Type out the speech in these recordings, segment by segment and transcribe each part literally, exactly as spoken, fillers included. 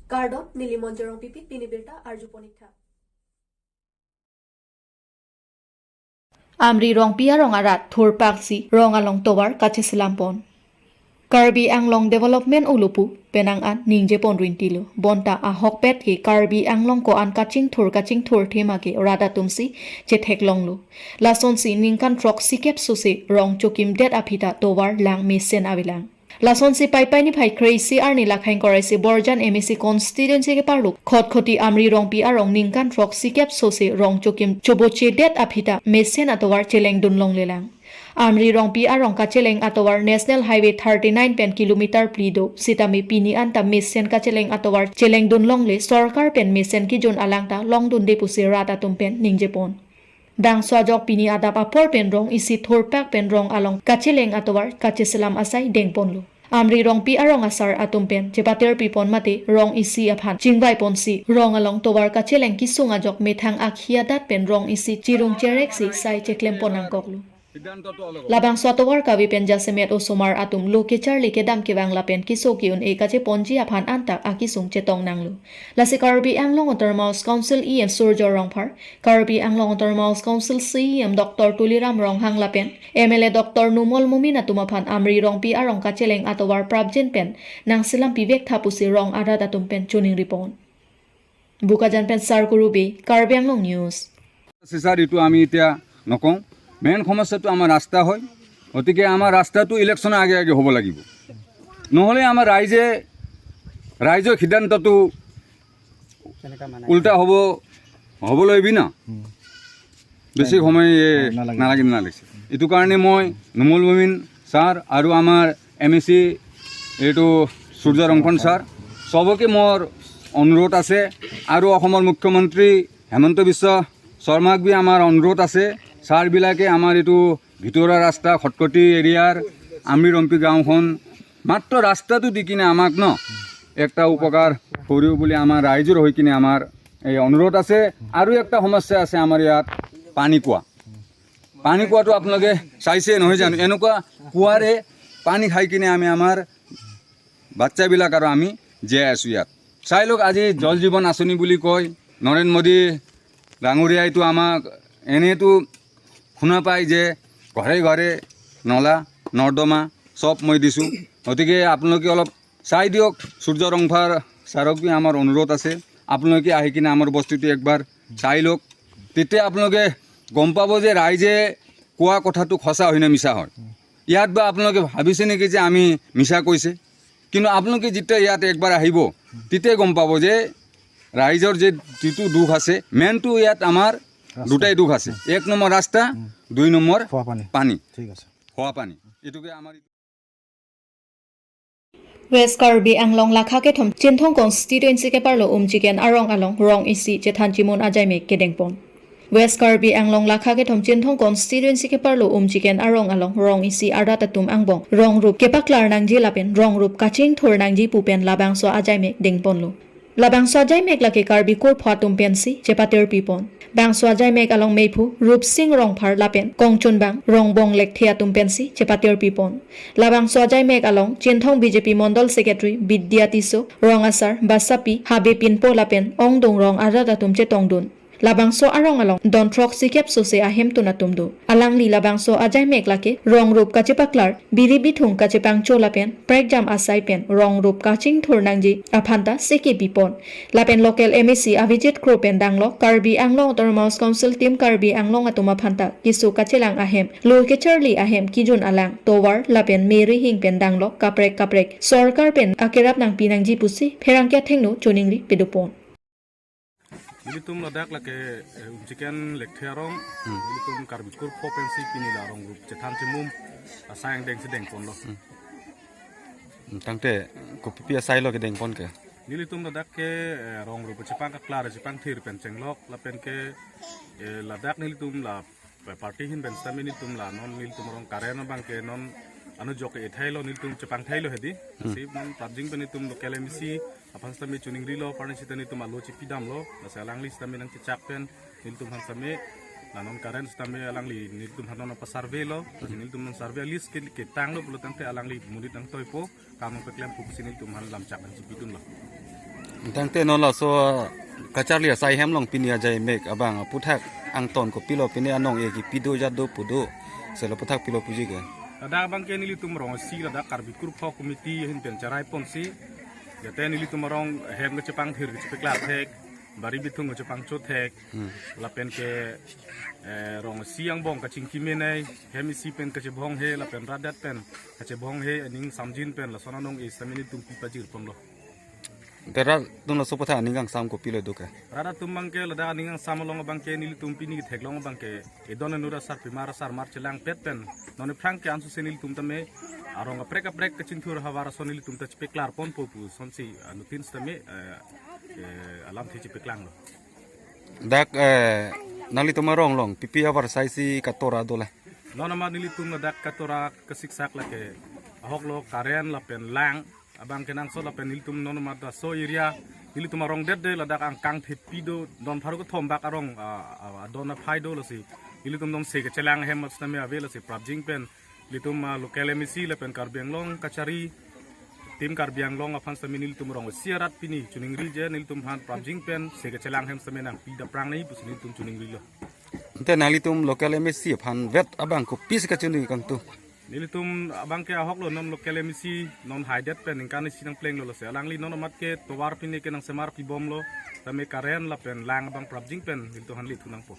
Kardom, neli Monjorong Pipit, pini birta arjupon ik tha. Amri Rongpi arong arat thurpaksi rong along tovar kacheselampon. Karbi Anglong development ulupu penang an ningjepon rintilo. Bonta ahokpet ke Karbi Anglong ko-an kachingthur kachingthur thema ke rat atumsi chetheklonglo. Lasonsi ningkan throksikep sose rong chokimdet aphi ta tovar lang mesen avelang. Lasonsi Paipai niphai kre-isi arni lakhai ingkoi ra isi Borjan M A C constituency keparlo Khatkhati Amri Rongpi arong ningkan throksikep sose rong chokim chobochedet aphi ta mesen atovar chelengdunlonglelang. Amri Rongpi arong kacheleng atovar National Highway thirty-nine pen kilometer phli do, sitame pini anta mesen kacheleng atovar chelengdunlongle, sorkar pen mesen kijun alang ta longdunde pusi rat atum pen ningjepon. Bangso ajok pini adap apor pen rong isi thurpak pen rong along kacheleng atovar kacheselam asai dengponlo. Amri Rongpi arong asar atum pen chepatirpipon mate rong isi aphan chingvaiponsi rong along tovar kacheleng kesung ajok methang akhi adat pen rong isi chirung chereksi sai cheklempon nangkoklo. Labangso atovar kave pen jasemet osomar atum lo kecharli kedam kevang lapen keso ke-un-e kacheponji aphan antak akesung chetong nanglo. Lasi Karbi Anglong Autonomous Council E M Surjya Rongphar, Karbi Anglong Autonomous Council C E M Doctor Tuliram Ronghang lapen M L A Doctor Numal Momin atum aphan Amri Rongpi arong kacheleng atovar prapjin pen nangselam pivek tha pusi rong arat atum pen choningripon. Bokajan pen Sarkuru Bey, Karbi Anglong News. আছে ছাৰ, এইটো আমি এতিয়া নকওঁ। মেইন সমস্যাটো আমাৰ ৰাস্তা হয়, গতিকে আমাৰ ৰাস্তাটো ইলেকশ্যনৰ আগে আগে হ'ব লাগিব, নহ'লে আমাৰ ৰাইজে, ৰাইজৰ সিদ্ধান্তটো উল্টা হ'ব, হ'বলৈ বি না বেছি সময় এ, নালাগে। নালাগে, নালাগিছে। এইটো কাৰণে মই নুমল মমিন ছাৰ আৰু আমাৰ এম এ চি এইটো সূৰ্য ৰংফন ছাৰ, চবকে মোৰ অনুৰোধ আছে আৰু অসমৰ মুখ্যমন্ত্ৰী হিমন্ত বিশ্ব শৰ্মাক বি আমাৰ অনুৰোধ আছে, ছাৰবিলাকে আমাৰ এইটো ভিতৰুৱা ৰাস্তা, খটখটি এৰিয়াৰ আমৰি ৰম্পি গাঁওখন মাত্ৰ ৰাস্তাটো দি কিনে আমাক ন একটা উপকাৰ কৰিও বুলি আমাৰ ৰাইজৰ হৈ কিনে আমাৰ এই অনুৰোধ আছে। আৰু একটা সমস্যা আছে আমাৰ ইয়াত, পানী কুঁৱা। পানী কুঁৱাটো আপোনালোকে চাইছে নহয় জানো? এনেকুৱা কুঁৱাৰে পানী খাই কিনে আমি আমাৰ বাচ্চাবিলাক আৰু আমি জীয়াই আছোঁ ইয়াত। চাই লওক, আজি জল জীৱন আঁচনি বুলি কয়, নৰেন্দ্ৰ মোদী ডাঙৰীয়াইতো আমাক এনেইতো শুনা পায় যে ঘৰে ঘৰে নলা নৰ্দমা চব মই দিছোঁ। গতিকে আপোনালোকে অলপ চাই দিয়ক, সূৰ্য ৰংফাৰ ছাৰক বি আমাৰ অনুৰোধ আছে, আপোনালোকে আহি কিনে আমাৰ বস্তুটো একবাৰ চাই লওক, তেতিয়া আপোনালোকে গম পাব যে ৰাইজে কোৱা কথাটো সঁচা হয় নে মিছা হয়। ইয়াত বা আপোনালোকে ভাবিছে নেকি যে আমি মিছা কৈছে? কিন্তু আপোনালোকে যেতিয়া ইয়াত একবাৰ আহিব, তেতিয়া গম পাব যে ৰাইজৰ যে যিটো দুখ আছে, মেইনটো ইয়াত আমাৰ দুটাই দুখ আছে। এক নম্বৰ ৰাস্তা, দুই নম্বৰ খোৱা পানী। পানী। ঠিক আছে। খোৱা পানী। এইটোকে আমাৰ West Karbi Anglong lakha kethom Chinthong constituency keparlo Umchiken arong along rong isi chethan chimun ajaimek kedengpon. West Karbi Anglong lakha kethom Chinthong constituency keparlo Umchiken arong along rong isi arat atum angbong rong rup kepaklar nangji lapen rong rup kachingthur nangji pu pen labangso ajaimek dengponlo. Labangso ajaimek lake Karbi kurpho atum pensi chepatirpipon. Bangso ajaimek along meiphu Rupsing Rongphar lapen kongchunbang Rongbong Lekthe atum pensi chepatirpipon. Labangso ajaimek along Chinthong B J P Mondol Secretary Bidya Tisso, Rong Asar Basapi Habe Pinpo lapen ongdung rong arat atum chetongdun. Labangso arong along don throksikep sose ahemtun atum do. Alangli labangso ajaimek lake rong rup kachepaklar, biri bithung kachepangcho lapen prekjam asai pen rong rup kachingthur nangji aphanta seke pipon. Lapen local M A C Avijit Kro pen danglok Karbi Anglong Autonomous Council Team Karbi Anglong atum aphanta keso kachelang ahem, lo kecharli ahem kijun alang, tovar lapen me rihing pen danglok kaprek kaprek sorkar pen akerap nangpi nangji pusi pherangke athengno choningri pedopon. Nelitum ladak lake, eh, Umchiken Lekthe arong, nelitum Karbi kurpho pensi pini la rong rup chethan chimum asai angdeng si dengponlo. Hmm, tangte kopipi asailo kedengpon ke? Nelitum ladak ke, eh, rong rup chepangkaklar, chepangthir pen chenglok lapen ke, eh, ladak nelitum la pa-, party ahin pen sitame nelitum la non nelitum arong current abang ke non anujok ke-e thailo, nelitum chepang thailo hedi. Hmm. Si non prapjin pen nelitum local M A C aphan sitame choningrilo, parni sita nelitum alo chepidamlo, lasi alangli sitame nangchechak pen nelitum aphan sitame la non current sitame alangli nelitum aphan non apa survey lo, lasi nelitum non survey list ke, ketanglo pulo tangte alangli monit nangtoipo, kam nangpeklempo pusi nelitum aphan lamchak nangchepidunlo. Tangte non laso kacharli asai hem along pini ajai mek abang aputhak angton kopilo, pini anong-e kipi do jat do pu do, selo aputhak pilo puji ke. Ladak abang ke nelitum rong isi ladak Karbi Kurpho Committee ahin pen cherai ponsi, jate nelitum arong hem kechepangthir kechepeklar thek, bari bithung kechepangcho thek, Hmm. lapen ke, eh, rong isi angbong kachingki menei, hem isi pen kachebong he, lapen rat det pen kachebong he, aning samjin pen lason anong-e sitame nelitum pi pajir ponlo. Te rat atum laso aputhak aning kangsam kopilo do ke? Rat atum abang ke ladak aning kangsam along abang ke nelitum pini theklong abang ke edon enura sarpimar sarmar chelangpet pen non aphrang ke ansose nelitum tame arong kaprek kaprek kachingthur havar ason nelitum ta chepeklar ponpo pu asonsi anuttin sitame, eh, eh, alamthe chepeklanglo. Dak, eh, nanglitum arong along pipi ahavar asai si katora dola? Non amat nelitum ladak katora kasiksak lake ahok lo current lapen lang abang kenangsot lapen nelitum non amat laso area nelitum arong det de ladak angkang thepi do, don pharo kethom bak arong, ah, ah, adon aphai do, lasi nelitum non se kachelang hem sitame ave, lasi prapjin pen nelitum, ah, local M A C lapen Karbi Anglong kachari team Karbi Anglong aphan sitame nelitum rong isi arat pini choningri je nelitum aphan prapjin pen se kachelang hem sitame nangpi dapprang nangji pusi nelitum choningrilo. Te nanglitum local M A C aphan vet abang kopisi kachoningri kangtung? Nelitum abang ke ahok lo, non local M A C non haidet pen ningkan isi nangplenglo, lasi alangli non amat ke tovar pini ke nangsemar pibomlo, tame current lapen lang abang prapjin pen nelitum aphan le thu nangpo.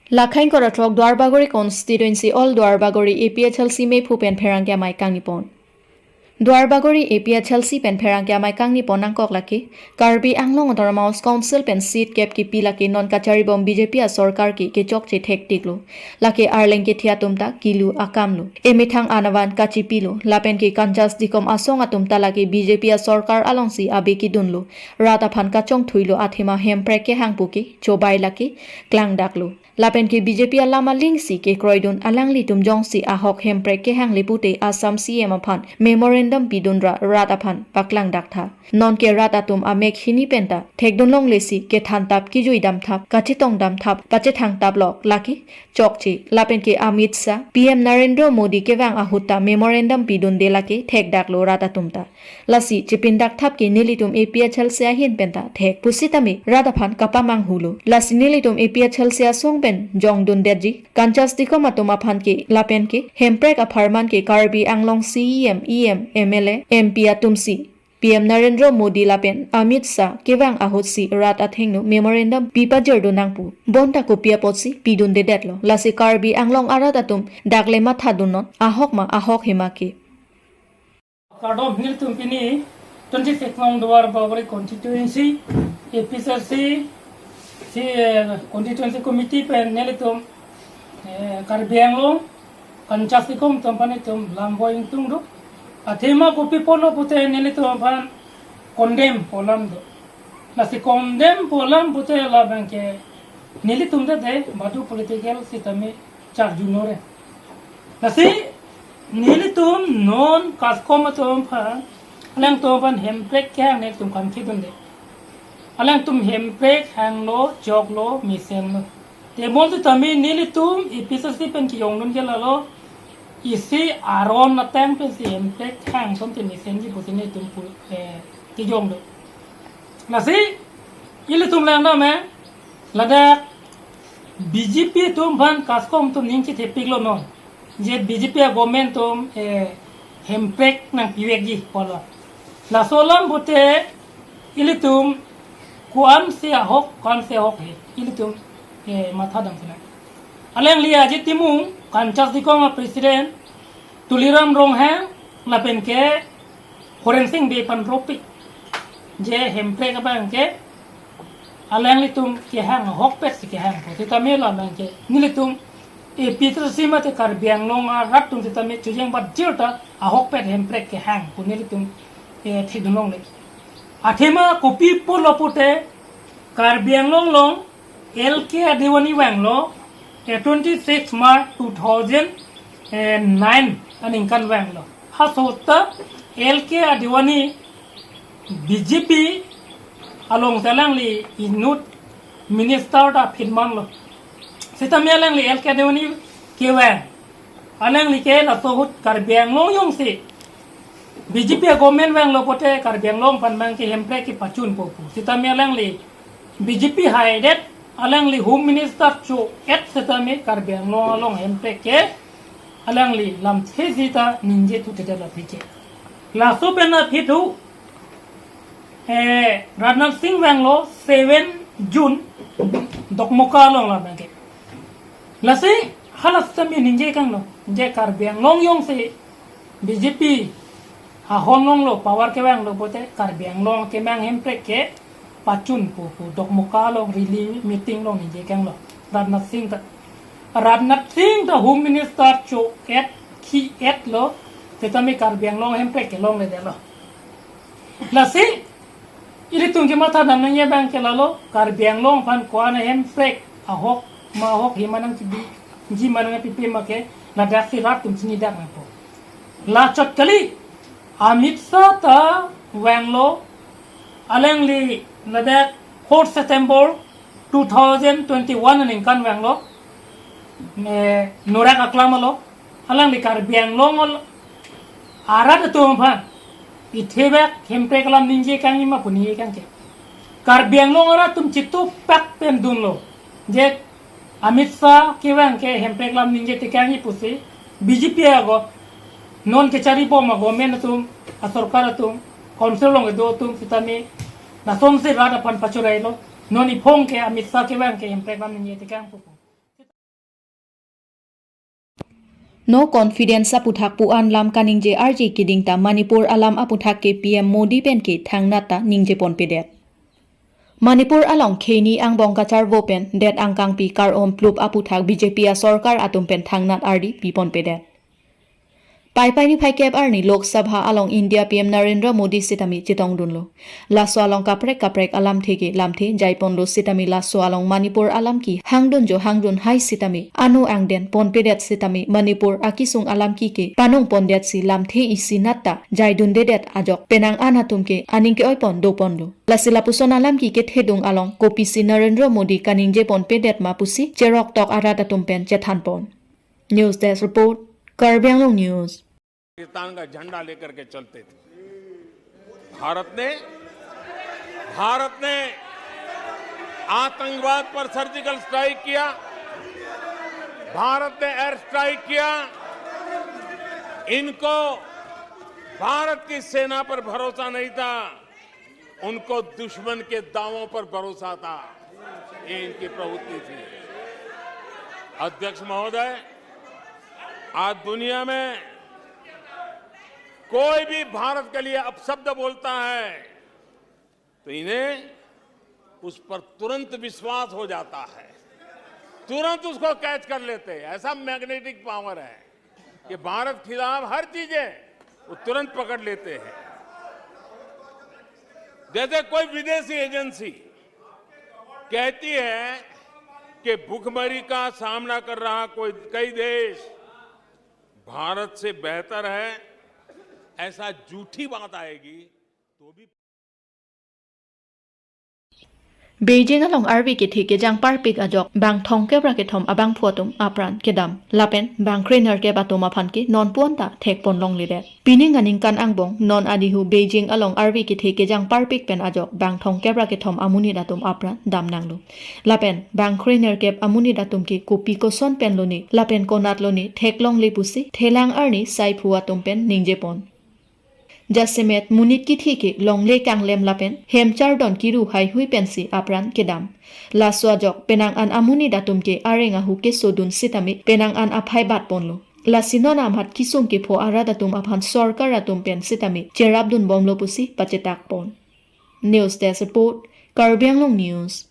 Lakhain kora throk Duarbagori constituency all Duarbagori A P H L C mephu pen pherangke amei kangni pon. Duarbagori A P H L C pen pherangke amei kangni pon nangkok lake, Karbi Anglong Autonomous Council pen seat kep kipi lake non kachari bom B J P asorkar ke kechokche thektik lo. Lake arleng kethe atum ta kilu akam lo. Emethang anavan kachipi lo. Lapen ke Kanchas Dikom asong atum ta lake B J P asorkar alongsi abe kidun lo. Rat aphan kachongthui lo, athema hemprek kehang pu ke chobai lake klangdak lo. Lapen ke B J P alam alingsi kekroidun alanglitum jongsi ahok hemprek kehang le pute Assam C M aphan memorandum pidun ra rat aphan paklangdak tha. Non ke rat atum amek hini penta thekdun longle si kethan tap, kijui dam thap, kachetong dam thap, pachethang tap lok lake chokche. Lapen ke Amit Shah, P M Narendra Modi kevang ahut ta memorandum pidunde lake thekdak lo rat atum ta. Lasi chepindak thap ke nelitum A P H L C ahin penta thek pusitame rat aphan kapamanghu lo. Lasi nelitum A P H L C asong pen jongdundetji. Kanchas Dikom atum aphan ke lapen ke hemprek apharman ke Karbi Anglong C E M, E M, M L A, M P atumsi P M Narendra Modi lapen Amit Shah kevang ahutsi rat athengno memorandum pipajirdun nangpu. Bonta kopi apotsi pidundedetlo. Lasi Karbi Anglong arat atum dakle mathadunnon, ahok ma ahok hema ke. Kardom, nelitum pini twenty-six nong Duarbagori constituency, A P H L C, si, eh, constituency committee pen nelitum, eh, Karbi Anglong, Kanchas Dikom atum aphan itum lam boi ingtung do. Athema kopi pulo pute nelitum aphan condemn pu alam do. Lasi condemn pu alam pute labang ke nelitum te de badu political sitame charjunore. Lasi nelitum non KASCOM atum aphan, alangtum aphan hemprek kehang nelitum kam kidunde. Alangtum hemprek hanglo, choklo, mesenlo. Te bonta tame nelitum A P H L C pen kejongdun ke lalo, isi aron ateng pensi hemprek hang ason te mesenji pusi nelitum pu, eh, kejong do. Lasi ilitum langdam, eh, ladak B J P atum aphan KASCOM atum ning chethepiklo non. Je B J P agovernment atum, eh, hemprek nangpivekji pulo. Laso alam pute ilitum ko-ansi ahok, ko-ansi ahok he. Ilitum, eh, mathadam sinang. Alangli aje timung Kanchas Dikom a-president Tuliram Ronghang lapen ke Horensing Bey aphan ropik. Je hemprek abang ke alanglitum kehang ahokpet si kehang. Sitame labang ke nelitum A P H L C mate Karbi Anglong arat atum sitame chojeng bajir ta ahokpet hemprek kehang pu nelitum, eh, thekdun longle. Athema kopi pulo pute Karbi Anglong along L K Advani vanglo, eh, twenty-six March two thousand nine aningkan vanglo. Ha sota L K Advani B J P along alangli inut minister ta phitmanlo. Sitame alangli L K Advani kevang. Alangli ke laso ahut Karbi Anglong jongsi B J P government vanglo pote Karbi Anglong aphan abang ke Hemprek kepachunpo pu. Sitame alangli B J P haidet, alangli Home Minister cho-et sitame Karbi Anglong along Hemprek ke alangli lamthe sita ningje thuthedet la aphi ke. Laso pen aphi thu, eh, Rajnath Singh vanglo seven June Dokmoka along la abang ke. Lasi hala sitame ningje kangno, je Karbi Anglong jongsi B J P ahon longlo, power kevanglo pote Karbi Anglong ke abang Hemprek kepachunpo pu Dokmoka along rally meeting along ningje kanglo Rajnath Singh ta. Rajnath Singh ta Home Minister cho-et, khi-etlo, sitame Karbi Anglong Hemprek kelongledetlo. Lasi ilitum kematha dam nangji abang ke lalo, Karbi Anglong aphan ko-an Hemprek ahok ma ahok, hima nangpipi, hima nangpipi ma ke ladak si rat atum chinidak nangpo. Lachot kali, Amit Shah ta vanglo, alangli ladak fourth September two thousand twenty-one aningkan vanglo, eh, Norak Aklam alo, alangli Karbi Anglong al-, arat atum aphan ithebak Hemprek alam ningje kangji ma pu ningje kang ke. Karbi Anglong arat atum chitupak pen dunlo, je Amit Shah kevang ke Hemprek alam ningje tekangji pusi B J P ago, non kechari bom ago government atum, asorkar atum, council along kedo atum sitame lasonsi rat aphan pachurailo. Non iphong ke Amit Shah kevang ke Hemprek alam ningje tekang pu. No confidence aputhak pu-an lam kaningje arje keding ta Manipur alam aputhak ke P M Modi pen ke thangnat ta ningje ponpedet. Manipur along kheni angbong kacharvo pen det angkangpi kar-om plup aputhak B J P asorkar atum pen thangnat ardi piponpedet. Paipai niphai kep arni Lok Sabha along India P M Narendra Modi sitame chetongdunlo. Laso along kaprek kaprek alamthe ke lamthe jaiponlo sitame laso along Manipur alam ke hangdun jo hangdun hai sitame ano angden ponpedet sitame Manipur akesung alam ke ke panong pondet si lamthe isi nat ta jaidundedet ajok penang an atum ke aning ke-oipon doponlo. Lasi lapuson alam ke kethedung along kopisi Narendra Modi kaningje ponpedet ma pusi cheroktok arat atum pen chethanpon. News Desk Report, Karbi Anglong News. Pakistan का झंडा लेकर के चलते थे। भारत ने, भारत ने आतंकवाद पर सर्जिकल स्ट्राइक किया, भारत ने एयर स्ट्राइक किया। इनको भारत की सेना पर भरोसा नहीं था, उनको दुश्मन के दावों पर भरोसा था। ये इनकी प्रवृत्ति थी। अध्यक्ष महोदय, आज दुनिया में कोई भी भारत के लिए अपशब्द बोलता है तो इन्हें उस पर तुरंत विश्वास हो जाता है, तुरंत उसको कैच कर लेते हैं। ऐसा मैग्नेटिक पावर है कि भारत खिलाफ हर चीजें वो तुरंत पकड़ लेते हैं। जैसे कोई विदेशी एजेंसी कहती है कि भुखमरी का सामना कर रहा कोई, कई देश भारत से बेहतर है, ऐसा झूठी बात आएगी तो भी Beijing along arve kethe kejang parpik ajok bang thomkep ra kethom abangphu atum apran kedam. Lapen bang krenerkep atum aphan ke non puan ta thekpon longledet. Pining aningkan angbong non adihu Beijing along arve kethe kejang parpik pen ajok bang thomkep ra kethom amonit atum apran damnanglo. Lapen bang krenerkep amonit atum ke kopi koson pen lone lapen konat lone theklongle pusi thelang arni saiphu atum pen ningjepon. Jasemet monit kethe ke longle kanglem lapen hem chardon kiru haihui pensi apran kedam. Laso ajok penang an amonit atum ke areng ahu kesodun sitame penang an aphai batponlo. Lasi non amat kesung kepho arat atum aphan sorkar atum pen sitame cherapdunbomlo pusi pachetakpon. News Desk Report, Karbi Anglong News.